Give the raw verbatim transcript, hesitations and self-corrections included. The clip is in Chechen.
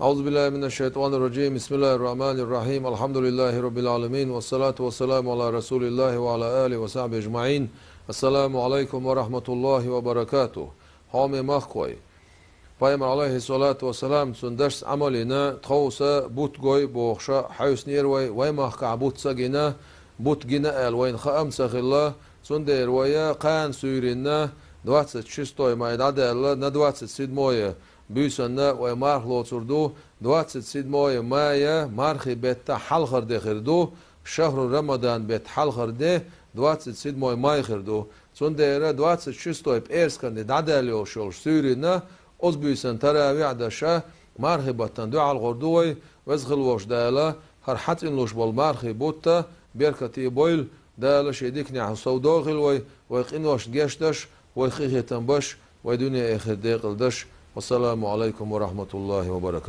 أعوذ بالله من الشيطان الرجيم. بسم الله الرحمن الرحيم. الحمد لله رب العالمين. والصلاة والسلام على رسول الله وعلى آله وصحبه أجمعين. السلام عليكم ورحمة الله وبركاته. Хьоме махкой. Пайхамар, алейхиссалату вассалам, цун дашца Ӏамал йина, тховса бутт гой бохуша хьаьвсинера вай, вай махкахь бутт ца гина, бутт гина аьлла вайна хаам ца хилла, цундела вай кхана суьйрина, двадцать шестой май дӀадаьлла, на двадцать седьмое буьйсанна вай марха лоцур ду, двадцать седьмое мая мархи бетта хьалхар де хир ду, шахру Рамадан бетта хьалхар де двадцать седьмой май хир ду. Цундела двадцать шестой пӀераскан де дӀадаьлла йолуш йолуш суьйрина, оцу буьйсан таравихь а даша, мархи баттан дуьхьал гӀур ду вай, веза хила волуш Дала, хӀара хьан цӀинлуш болу мархи бутта, беркате бойла, Дала шен диканехь сов дохийла вай, вай къиношна гечдеш, вай хи хетам беш, вай дуьне-эхирт декъала деш. Вассаламу алайкум ва рахматуллахи ва баракатух.